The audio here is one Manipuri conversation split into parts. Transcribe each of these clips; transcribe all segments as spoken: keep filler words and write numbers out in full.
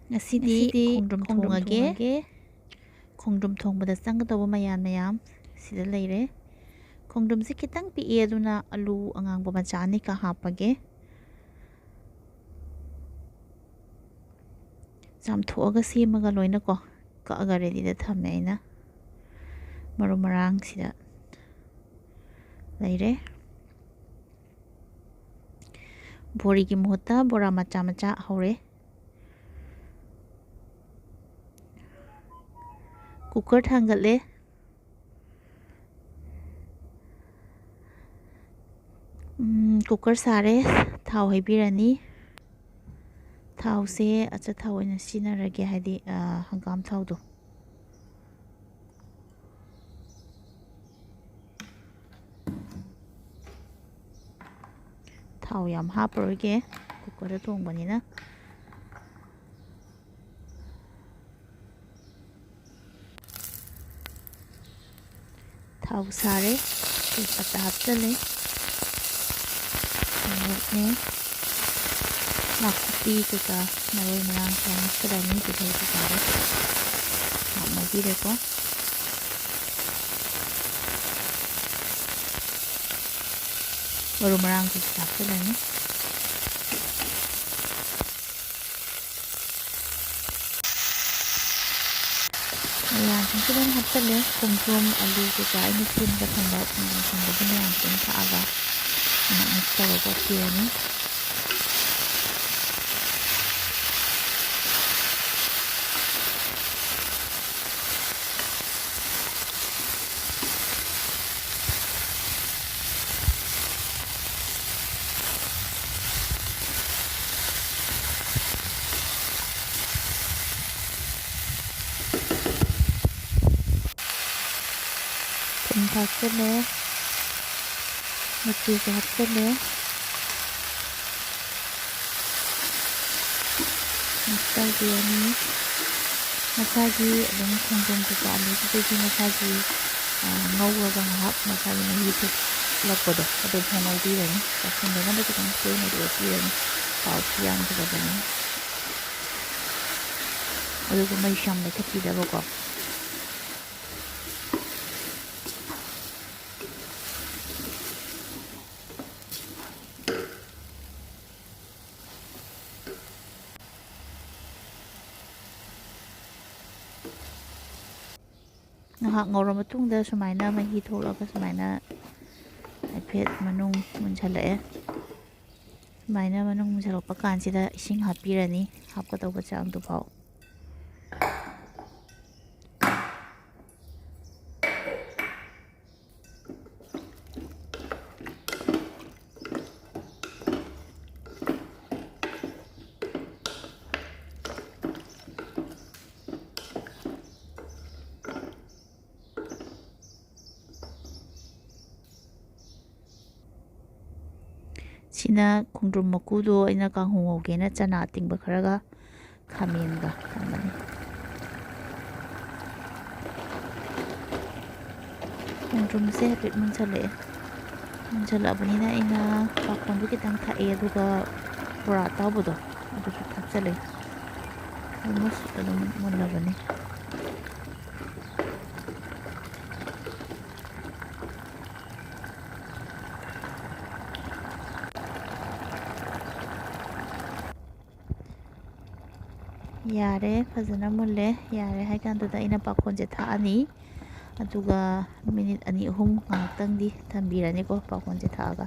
ꯉꯁꯤꯗꯤ ꯉꯁꯤꯗꯤ ꯈꯣꯡꯗ꯭ꯔꯨꯝ ꯈꯣꯡꯗ꯭ꯔꯨꯝ ꯊꯣꯡꯉꯒꯦ꯫ ꯊꯣꯡꯉꯒꯦ꯫ ꯈꯣꯡꯗ꯭ꯔꯨꯝ ꯊꯣꯡꯕꯗ ꯆꯪꯒꯗꯧꯕ ꯃꯌꯥꯟ ꯃꯌꯥꯝ ꯁꯤꯗ ꯂꯩꯔꯦ꯫ ꯈꯣꯡꯗ꯭ꯔꯨꯝꯁꯦ ꯈꯤꯇꯪ ꯄꯤꯛꯑꯦ, ꯑꯗꯨꯅ ꯑꯂꯨ ꯑꯉꯥꯡꯕ ꯃꯆꯥ ꯑꯅꯤꯈꯛ ꯍꯥꯞꯄꯒꯦ꯫ ꯆꯥꯝꯊꯣꯛꯑꯒ ꯁꯦꯝꯃꯒ ꯂꯣꯏꯅꯀꯣ ꯀꯛꯑꯒ ꯔꯦꯗꯤꯗ ꯊꯝꯃꯦ ꯑꯩꯅ꯫ ꯃꯔꯨ ꯃꯔꯥꯡꯁꯤꯗ ꯂꯩꯔꯦ꯫ ꯕꯣꯔꯤꯒꯤ ꯃꯍꯨꯠꯇ ꯕꯣꯔꯥ ꯃꯆꯥ ꯃꯆꯥ ꯍꯧꯔꯦ꯫ ꯀꯨꯀꯔ ꯊꯥꯡꯒꯠꯂꯦ꯫ ꯎꯝ, ꯀꯨꯀꯔ ꯁꯥꯔꯦ꯫ ꯊꯥꯎ ꯍꯩꯕꯤꯔꯅꯤ꯫ ꯊꯥꯎꯁꯦ ꯑꯆꯥꯊꯥꯎ ꯑꯣꯏꯅ ꯁꯤꯖꯤꯟꯅꯔꯒꯦ, ꯍꯥꯏꯗꯤ, ꯑ, ꯍꯪꯒꯥꯝ ꯊꯥꯎꯗꯣ꯫ ꯊꯥꯎ ꯌꯥꯝ ꯍꯥꯞꯄꯔꯣꯏꯒꯦ, ꯀꯨꯀꯔꯗ ꯊꯣꯡꯕꯅꯤꯅ꯫ ꯊꯥꯎ ꯁꯥꯔꯦ, ꯇꯦꯖꯄꯇꯥ ꯍꯥꯞꯆꯜꯂꯦ, ꯃꯣꯔꯣꯛꯅꯦ, ꯅꯥꯀꯨꯞꯄꯤ ꯀꯩꯀꯥ, ꯃꯔꯣꯏ ꯃꯔꯥꯡ ꯈꯔ ꯍꯥꯞꯆꯜꯂꯅꯤ꯫ ꯇꯤꯜꯍꯧ ꯀꯩꯀꯥꯗꯣ ꯍꯥꯞꯅꯕꯤꯔꯦꯀꯣ꯫ ꯃꯔꯨ ꯃꯔꯥꯡ ꯀꯩꯀꯥ ꯍꯥꯞꯆꯜꯂꯅꯤ꯫ ꯃꯌꯥꯟꯁꯤꯡꯁꯨ ꯂꯣꯏꯅ ꯍꯥꯞꯆꯜꯂꯦ꯫ ꯈꯣꯡꯗ꯭ꯔꯨꯝ, ꯑꯂꯨ ꯀꯩꯀꯥ ꯑꯩꯅ ꯁꯦꯝꯕ ꯊꯝꯕ, ꯎꯝ, ꯊꯝꯕꯒꯤ ꯃꯌꯥꯟꯁꯦ ꯂꯣꯏꯅ ꯊꯥꯛꯑꯒ ꯑꯩꯅ mix ꯇꯧꯔꯒ ꯁꯦꯝꯃꯅꯤ꯫ ꯊꯨꯝ ꯊꯥꯛꯆꯜꯂꯦ, ꯃꯆꯨꯁꯨ ꯍꯥꯞꯆꯜꯂꯦ꯫ Mix ꯇꯧꯕꯤꯔꯅꯤ꯫ ꯃꯁꯥꯒꯤ ꯑꯗꯨꯝ ꯈꯣꯡꯗ꯭ꯔꯨꯝ ꯀꯩꯀꯥ ꯑꯂꯨꯁꯤꯗꯒꯤ ꯃꯁꯥꯒꯤ, ꯑ, ꯉꯧꯔꯒ ꯉꯥꯏꯍꯥꯛ ꯃꯁꯥꯒꯤ ꯃꯍꯤ ꯊꯣꯛꯂꯛꯄꯗꯣ ꯑꯗꯨ ꯐꯥꯎ ꯉꯧꯕꯤꯔꯅꯤ꯫ ꯆꯥꯁꯟꯅꯅꯕ ꯈꯤꯇꯪ ꯇꯣꯏꯅ ꯇꯣꯠꯄꯤꯔꯅꯤ꯫ ꯊꯥꯎꯁꯨ ꯌꯥꯝꯗ꯭ꯔꯕꯅꯤ꯫ ꯑꯗꯨꯒ ꯃꯩꯁꯨ ꯌꯥꯝ ꯂꯩꯈꯠꯄꯤꯗꯕꯀꯣ꯫ ꯉꯥꯏꯍꯥꯛ ꯉꯧꯔ ꯃꯇꯨꯡꯗ ꯁꯨꯃꯥꯏꯅ ꯃꯍꯤ ꯊꯣꯛꯂꯛꯑꯒ ꯁꯨꯃꯥꯏꯅ ꯍꯥꯏꯐꯦꯠ ꯃꯅꯨꯡ ꯃꯨꯟꯁꯜꯂꯛꯑꯦ꯫ ꯁꯨꯃꯥꯏꯅ ꯃꯅꯨꯡ ꯃꯨꯟꯁꯜꯂꯛꯄ ꯀꯥꯟꯁꯤꯗ ꯏꯁꯤꯡ ꯍꯥꯞꯄꯤꯔꯅꯤ, ꯍꯥꯞꯀꯗꯧꯕ ꯆꯥꯡꯗꯨꯐꯥꯎ꯫ ꯁꯤꯅ ꯈꯣꯡꯗ꯭ꯔꯨꯝ ꯃꯀꯨꯗꯣ ꯑꯩꯅ ꯀꯥꯡꯍꯧ ꯉꯧꯒꯦꯅ ꯆꯅꯥ ꯑꯇꯤꯡꯕ ꯈꯔꯒ ꯈꯥꯃꯦꯟꯒ ꯊꯝꯕꯅꯤ꯫ ꯈꯣꯡꯗ꯭ꯔꯨꯝꯁꯦ ꯍꯥꯏꯐꯦꯠ ꯃꯨꯟꯁꯜꯂꯛꯑꯦ꯫ ꯃꯨꯟꯁꯜꯂꯛꯑꯕꯅꯤꯅ ꯑꯩꯅ ꯄꯥꯈꯣꯟꯗꯣ ꯈꯤꯇꯪ ꯊꯥꯛꯑꯦ, ꯑꯗꯨꯒ ꯕꯣꯔꯥ ꯑꯇꯥꯎꯕꯗꯣ ꯑꯗꯨꯁꯨ ꯊꯥꯛꯆꯜꯂꯦ꯫ Almost ꯑꯗꯨꯝ ꯃꯨꯜꯂꯕꯅꯤ꯫ ꯌꯥꯔꯦ, ꯐꯖꯅ ꯃꯨꯜꯂꯦ꯫ ꯌꯥꯔꯦ ꯍꯥꯏ ꯀꯥꯟꯗꯨꯗ ꯑꯩꯅ ꯄꯥꯈꯣꯟꯁꯦ ꯊꯥꯛꯑꯅꯤ꯫ ꯑꯗꯨꯒ ꯃꯤꯅꯤꯠ ꯑꯅꯤ ꯑꯍꯨꯝ ꯉꯥꯏꯍꯥꯛꯇꯪꯗꯤ ꯊꯝꯕꯤꯔꯅꯤꯀꯣ, ꯄꯥꯈꯣꯟꯁꯦ ꯊꯥꯛꯑꯒ꯫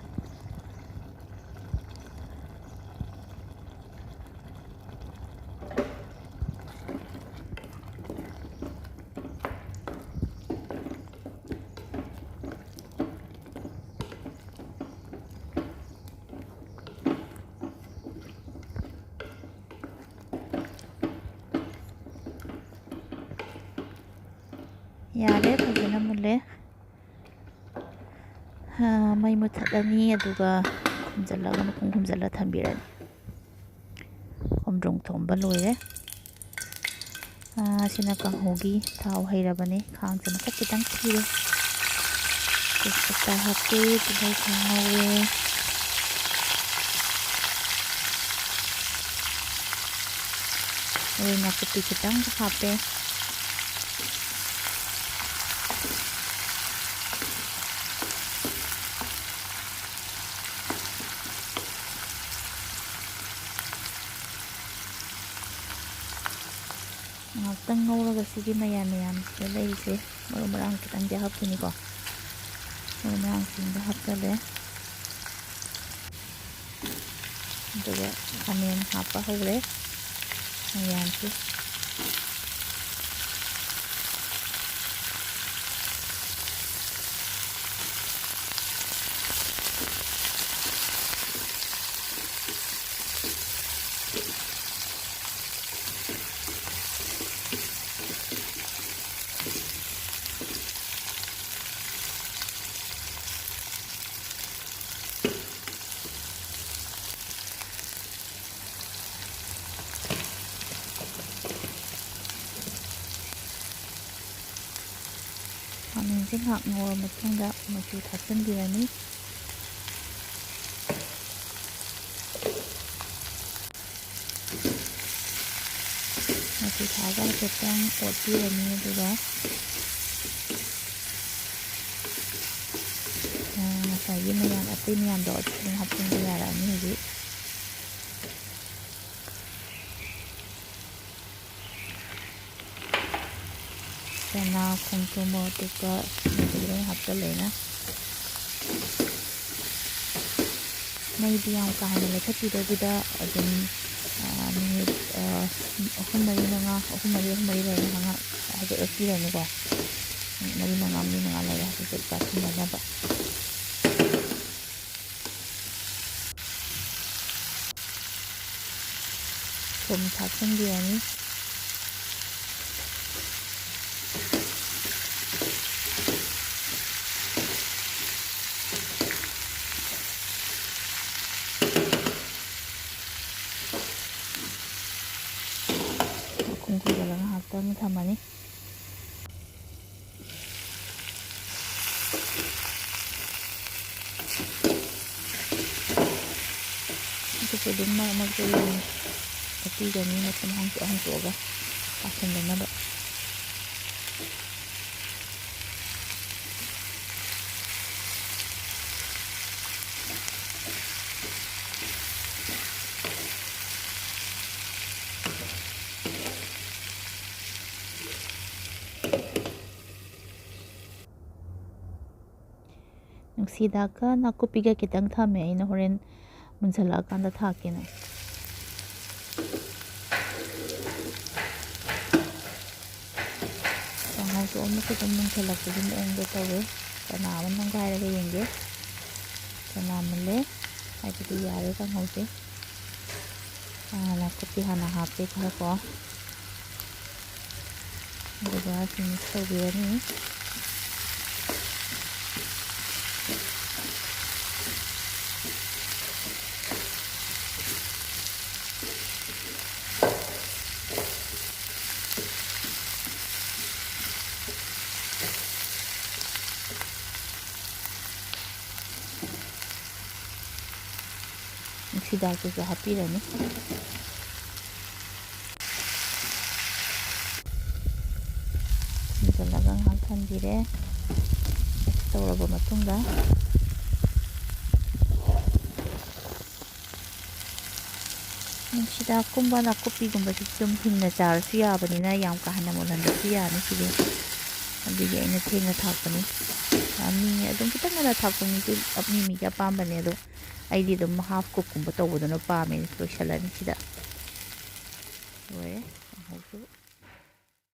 ꯌꯥꯔꯦ, ꯐꯖꯅ ꯃꯨꯜꯂꯦ꯫ ꯑꯥ, ꯃꯩ ꯃꯨꯠꯊꯠꯂꯅꯤ, ꯑꯗꯨꯒ ꯈꯨꯝꯖꯤꯜꯂꯒ, ꯃꯈꯨꯝ ꯈꯨꯝꯖꯤꯜꯂ ꯊꯝꯕꯤꯔꯅꯤ꯫ ꯈꯣꯡꯗ꯭ꯔꯨꯝ ꯊꯣꯡꯕ ꯂꯣꯏꯔꯦ꯫ ꯑꯥ, ꯁꯤꯅ ꯀꯥꯡꯍꯧꯒꯤ ꯊꯥꯎ ꯍꯩꯔꯕꯅꯦ꯫ ꯈꯥꯡꯁꯦ ꯃꯁꯛ ꯈꯤꯇꯪ ꯊꯤꯔꯦ꯫ ꯇꯦꯖꯄꯇꯥ ꯍꯥꯞꯄꯦ, ꯇꯤꯜꯍꯧ ꯈꯔ ꯉꯧꯔꯦ꯫ ꯃꯔꯣꯏ ꯅꯥꯀꯨꯞꯄꯤ ꯈꯤꯇꯪ ꯍꯥꯞꯄꯦ꯫ ꯉꯥꯏꯍꯥꯛꯇꯪ ꯉꯧꯔꯒ ꯁꯤꯒꯤ ꯃꯌꯥꯟ ꯃꯌꯥꯟꯁꯤꯗ ꯂꯩꯔꯤꯁꯦ ꯃꯔꯨ ꯃꯔꯥꯡ ꯈꯤꯇꯪꯗꯤ ꯍꯥꯞꯈꯤꯅꯤꯀꯣ꯫ ꯃꯔꯨ ꯃꯔꯥꯡꯁꯤꯡꯗ ꯍꯥꯞꯆꯜꯂꯦ꯫ ꯑꯗꯨꯒ ꯈꯥꯃꯦꯟ ꯍꯥꯞꯄ ꯍꯧꯔꯦ꯫ ꯃꯌꯥꯟꯁꯤ ꯈꯥꯃꯦꯟꯁꯦ ꯉꯥꯏꯍꯥꯛ ꯉꯧꯔ ꯃꯇꯨꯡꯗ ꯃꯆꯨ ꯊꯥꯛꯆꯤꯟꯕꯤꯔꯅꯤ꯫ ꯃꯆꯨ ꯊꯥꯛꯑꯒ ꯍꯥꯏꯐꯦꯠꯇꯪ ꯑꯣꯠꯄꯤꯔꯅꯤ꯫ ꯑꯗꯨꯒ ꯉꯁꯥꯏꯒꯤ ꯃꯌꯥꯝ ꯑꯇꯩ ꯃꯌꯥꯝꯗꯣ ꯑꯗꯨ ꯑꯗꯨꯝ ꯍꯥꯞꯆꯤꯟꯕ ꯌꯥꯔꯛꯑꯅꯤ ꯍꯧꯖꯤꯛ꯫ ꯆꯅꯥ, ꯈꯣꯡꯗ꯭ꯔꯨꯝ, ꯃꯣꯔꯣꯛ ꯑꯇꯦꯛꯄ ꯁꯤꯡꯁꯤ ꯂꯣꯏ ꯍꯥꯞꯆꯜꯂꯦꯅ꯫ ꯃꯩꯗꯤ ꯌꯥꯝ ꯀꯥ ꯍꯦꯟꯅ ꯂꯩꯈꯠꯄꯤꯗꯕꯤꯗ ꯑꯗꯨꯝ, ꯑ, ꯃꯤꯅꯤꯠ, ꯑ, ꯑꯍꯨꯝ ꯃꯔꯤ ꯃꯉꯥ, ꯑꯍꯨꯝ ꯃꯔꯤ, ꯑꯍꯨꯝ ꯃꯔꯤ ꯂꯩꯔꯒ ꯉꯥꯏꯍꯥꯛ ꯍꯥꯏꯐꯦꯠ ꯑꯣꯠꯄꯤꯔꯅꯤꯀꯣ꯫ ꯃꯤꯅꯤꯠ ꯃꯔꯤ ꯃꯉꯥ, ꯃꯔꯤ ꯃꯉꯥ ꯂꯩꯔꯒ ꯍꯥꯏꯐꯦꯠ ꯆꯥꯁꯤꯟꯅꯅꯕ꯫ ꯊꯨꯝ ꯊꯥꯛꯆꯤꯟꯕꯤꯔꯅꯤ꯫ ꯃꯈꯨꯝ ꯈꯨꯝꯖꯤꯜꯂꯒ ꯉꯥꯏꯍꯥꯛꯇꯪ ꯊꯝꯃꯅꯤ꯫ ꯑꯗꯨꯁꯨ ꯑꯗꯨꯝ ꯃꯔꯛ ꯃꯔꯛꯇ ꯌꯦꯡꯉꯤ꯫ ꯄꯤꯒꯅꯤ, ꯃꯇꯨꯝ ꯍꯥꯡꯇꯣꯛ-, ꯍꯥꯡꯇꯣꯛꯑꯒ ꯄꯥꯁꯟꯗꯅꯕ꯫ ꯅꯨꯡꯁꯤꯗꯥꯛꯀ ꯅꯥꯀꯨꯞꯄꯤꯒ ꯈꯤꯇꯪ ꯊꯝꯃꯦ, ꯑꯩꯅ ꯍꯣꯔꯦꯟ ꯃꯨꯟꯁꯜꯂꯛꯑꯀꯥꯟꯗ ꯊꯥꯛꯀꯦꯅ꯫ ꯀꯥꯡꯍꯧꯁꯨ ꯑꯃꯨꯛ ꯈꯤꯇꯪ ꯃꯨꯟꯁꯜꯂꯛꯄꯒꯤ ꯃꯑꯣꯡꯗ ꯇꯧꯋꯦ꯫ ꯆꯅꯥ ꯑꯃ ꯅꯝꯈꯥꯏꯔꯒ ꯌꯦꯡꯒꯦ꯫ ꯆꯅꯥ ꯃꯨꯜꯂꯦ, ꯍꯥꯏꯕꯗꯤ ꯌꯥꯔꯦ ꯀꯥꯡꯍꯧꯁꯦ꯫ ꯑꯥ, ꯅꯥꯀꯨꯞꯄꯤ ꯍꯥꯟꯅ ꯍꯥꯞꯄꯦ ꯈꯔ ꯀꯣ꯫ ꯑꯗꯨꯒ ꯁꯤ mix ꯇꯧꯕꯤꯔꯅꯤ꯫ ꯅꯨꯡꯁꯤꯗꯥꯛꯇꯨꯁꯨ ꯍꯥꯞꯄꯤꯔꯅꯤ꯫ ꯊꯝꯖꯤꯜꯂꯒ ꯉꯥꯏꯍꯥꯛ ꯊꯝꯕꯤꯔꯦ꯫ Mix ꯇꯧꯔꯕ ꯃꯇꯨꯡꯗ, ꯅꯨꯡꯁꯤꯗꯥꯛꯀꯨꯝꯕ ꯅꯥꯀꯨꯞꯄꯤꯒꯨꯝꯕꯁꯤꯗꯤ ꯑꯗꯨꯝ ꯍꯤꯡꯅ ꯆꯥꯔꯁꯨ ꯌꯥꯕꯅꯤꯅ ꯌꯥꯝ ꯀꯥ ꯍꯦꯟꯅ ꯃꯨꯜꯍꯟꯕꯁꯨ ꯌꯥꯅꯤ ꯁꯤꯗꯤ꯫ ꯑꯗꯨꯒꯤ ꯑꯩꯅ ꯊꯦꯡꯅ ꯊꯥꯛꯄꯅꯤ꯫ ꯑ, ꯃꯤ ꯑꯗꯨꯝ ꯈꯤꯇꯪ ꯉꯟꯅ ꯊꯥꯛꯄ ꯃꯤꯁꯨ ꯃꯤ ꯃꯤꯒꯤ ꯑꯄꯥꯝꯕꯅꯦ, ꯑꯗꯣ ꯑꯩꯗꯤ ꯑꯗꯨꯝ half cook ꯀꯨꯝꯕ ꯇꯧꯕꯗꯨꯅ ꯄꯥꯝꯃꯦ꯫ ꯂꯣꯏꯁꯜꯂꯅꯤ ꯁꯤꯗ꯫ ꯂꯣꯏꯔꯦ ꯀꯥꯡꯍꯧꯁꯨ꯫